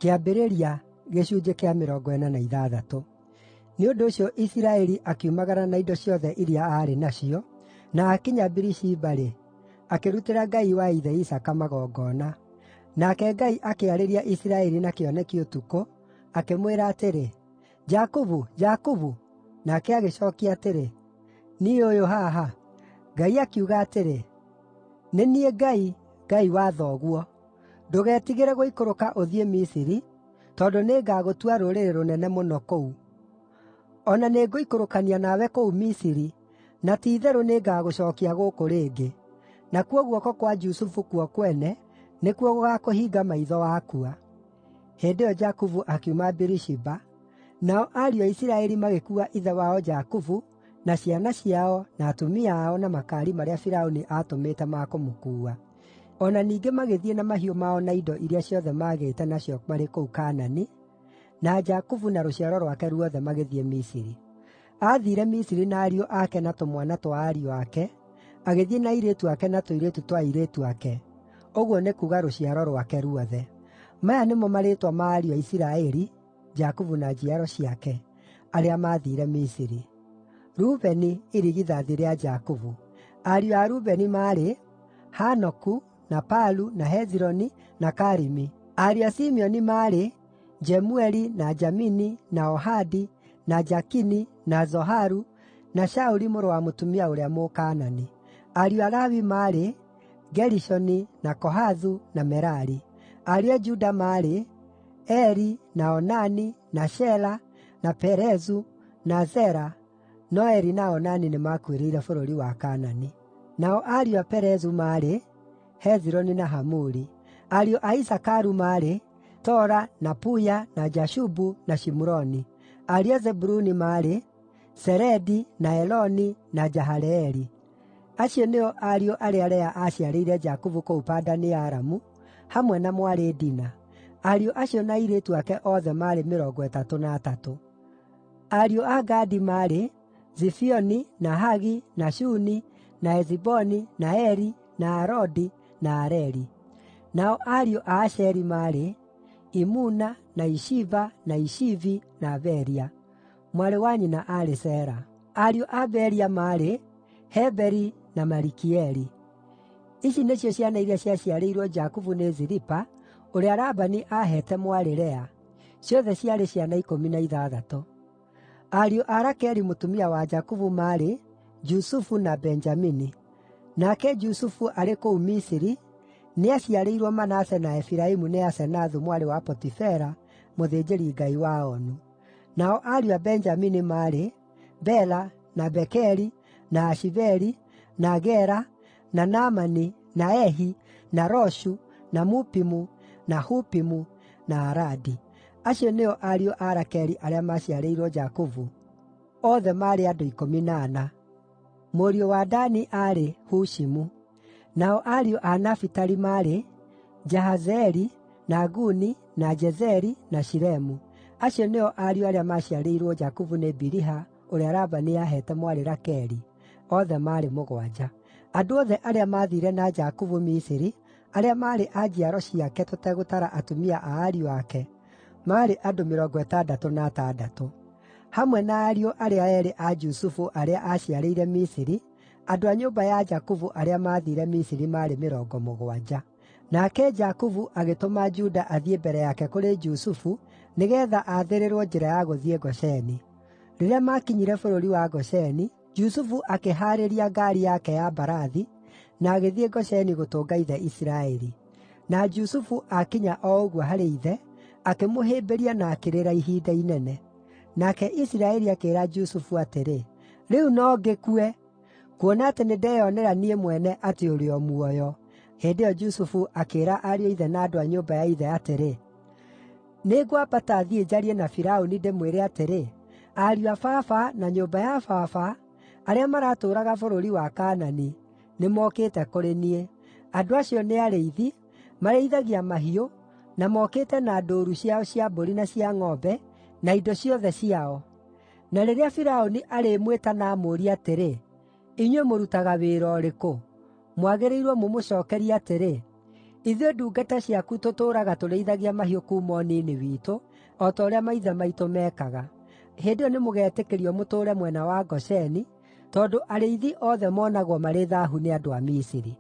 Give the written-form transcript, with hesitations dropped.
Kĩambĩrĩria 46. Nĩ ũndũ ũcio Isiraeli akiumagara na indo ciothe iria aarĩ nacio, na aakinya Birishiba-rĩ, akĩrutĩra Ngai wa ithe Isaaka magongona. Nake Ngai akĩarĩria Isiraeli na kĩoneki ũtukũ, akĩmwĩra atĩrĩ, “Jakubu, Jakubu!” Nake agĩcookia atĩrĩ, “Niĩ ũyũ haha.” Ngai akiuga atĩrĩ, “Nĩ niĩ Ngai, Ngai wa thoguo. Ndũgetigĩre gũikũrũka ũthiĩ Misiri, tondũ nĩngagũtua rũrĩrĩ rũnene mũno kũu. O na nĩngũikũrũkania nawe kũu Misiri, na ti-itherũ nĩngagũcookia gũkũ rĩngĩ. Nakuo guoko kwa Jusufu kuo kwene nĩkuo gũgaakũhinga maitho wakua.” Hĩndĩ ĩyo Jakubu akiuma Birishiba, nao ariũ a Isiraeli magĩkuua ithe wao Jakubu, na ciana ciao, na atumia ao na makaari marĩa Firaũni aatũmĩte ma kũmũkuua. O na ningĩ magĩthiĩ na mahiũ mao na indo iria ciothe maagĩte nacio marĩ kũu Kaanani, na Jakubu na rũciaro rwake ruothe magĩthiĩ Misiri. Aathiire Misiri na ariũ ake na tũmwana twa ariũ ake, agĩthiĩ na airĩtu ake na tũirĩtu twa airĩtu ake, ũguo nĩ kuuga rũciaro rwake ruothe. Maya nĩmo marĩĩtwa ma ariũ a Isiraeli, Jakubu na njiaro ciake, arĩa maathiire Misiri: Rubeni, irigithathi rĩa Jakubu. Ariũ a Rubeni maarĩ: Hanoku, na Palu, na Hezironi, na Karimi. Ariũ a Simeoni maarĩ: Jemueli, na Jamini, na Ohadi, na Jakini, na Zoharu, na Shauli mũrũ wa mũtumia ũrĩa Mũkaanani. Ariũ a Lawi maarĩ: Gerishoni, na Kohathu, na Merari. Ariũ a Juda maarĩ: Eri, na Onani, na Shela, na Perezu, na Zera, no Eri na Onani nĩmakuĩrĩire bũrũri wa Kaanani. Nao ariũ a Perezu maarĩ: Hezironi na Hamuli. Ariũ a Isakaru maarĩ: Tola, na Puya, na Jashubu, na Shimuroni. Ariũ a Zebuluni maarĩ: Seredi, na Eloni, na Jahaleeli. Acio nĩo ariũ arĩa Lea aaciarĩire Jakubu kũu Padani-Aramu, hamwe na mwarĩ Dina. Ariũ acio na airĩtu ake othe maarĩ 33. Ariũ a Gadi maarĩ: Zifioni, na Hagi, na Shuni, na Eziboni, na Eri, na Arodi, na Areli. Nao ariũ a Asheri maarĩ: Imuna, na Ishiva, na Ishivi, na Beria. Mwarĩ wa nyina aarĩ Sera. Ariũ a Beria maarĩ: Heberi na Malikieli. Ici nĩcio ciana iria ciaciarĩirwo Jakubu nĩ Zilipa, ũrĩa Labani aaheete mwarĩ Lea; ciothe ciarĩ ciana 16. Ariũ a Rakeli mũtumia wa Jakubu maarĩ: Jusufu na Benjamini. Nake Jusufu arĩ kũu Misiri nĩaciarĩirwo Manase na Efiraimu nĩ Asenathu mwarĩ wa Potifera, mũthĩnjĩri-ngai wa Onu. Nao ariũ a Benjamini maarĩ: Bela, na Bekeri, na Ashibeli, na Gera, na Naamani, na Ehi, na Roshu, na Mupimu, na Hupimu, na Aradi. Acio nĩo ariũ a Rakeli arĩa maaciarĩirwo Jakubu, othe maarĩ andũ 14. Mũriũ wa Dani aarĩ: Hushimu. Nao ariũ a Nafitali maarĩ: Jahazeeli, na Guni, na Jezeri, na Shilemu. Acio nĩo ariũ arĩa maaciarĩirwo Jakubu nĩ Biliha, ũrĩa Labani aaheete mwarĩ Rakeli, othe maarĩ 7. Andũ othe arĩa maathiire na Jakubu Misiri, arĩa maarĩ a njiaro ciake tũtegũtara atumia a ariũ ake, maarĩ andũ 66. Hamwe na ariũ arĩa eerĩ a Jusufu arĩa aaciarĩire Misiri, andũ a nyũmba ya Jakubu arĩa maathiire Misiri maarĩ 70. Nake Jakubu agĩtũma Juda athiĩ mbere yake kũrĩ Jusufu nĩgeetha aathĩrĩrwo njĩra ya gũthiĩ Gosheni. Rĩrĩa maakinyire bũrũri wa Gosheni, Jusufu akĩhaarĩria ngaari yake ya mbarathi na agĩthiĩ Gosheni gũtũnga ithe Isiraeli. Na Jusufu aakinya o ũguo harĩ ithe, akĩmũhĩmbĩria na akĩrĩra ihinda inene. Nake Isiraeli akĩĩra Jusufu atĩrĩ, “Rĩu no ngĩkue, kuona atĩ nĩndeyonera niĩ mwene atĩ ũrĩ o muoyo.” Hĩndĩ ĩyo Jusufu akĩĩra ariũ a ithe na andũ a nyũmba ya ithe atĩrĩ, “Nĩngwambata thiĩ njarie na Firaũni ndĩmwĩre atĩrĩ, Ariũ a baba na nyũmba ya baba, arĩa maratũũraga bũrũri wa Kaanani, nĩmokĩte kũrĩ niĩ. Andũ acio nĩ arĩithi, marĩithagia mahiũ, na mokĩte na ndũũru ciao cia mbũri na cia ng'ombe, na indo ciothe ciao.’ Na rĩrĩa Firaũni arĩmwĩta na amũũrie atĩrĩ, ‘Inyuĩ mũrutaga wĩra ũrĩkũ?’ Mwagĩrĩirwo mũmũcookerie atĩrĩ, Ithuĩ ndungata ciaku tũtũũraga tũrĩithagia mahiũ kuuma ũnini witũ, o ta ũrĩa maithe maitũ meekaga.” Hĩndĩ ĩyo nĩmũgetĩkĩrio mũtũũre mwena wa Gosheni, tondũ arĩithi othe moonagwo marĩ thaahu nĩ andũ a Misiri.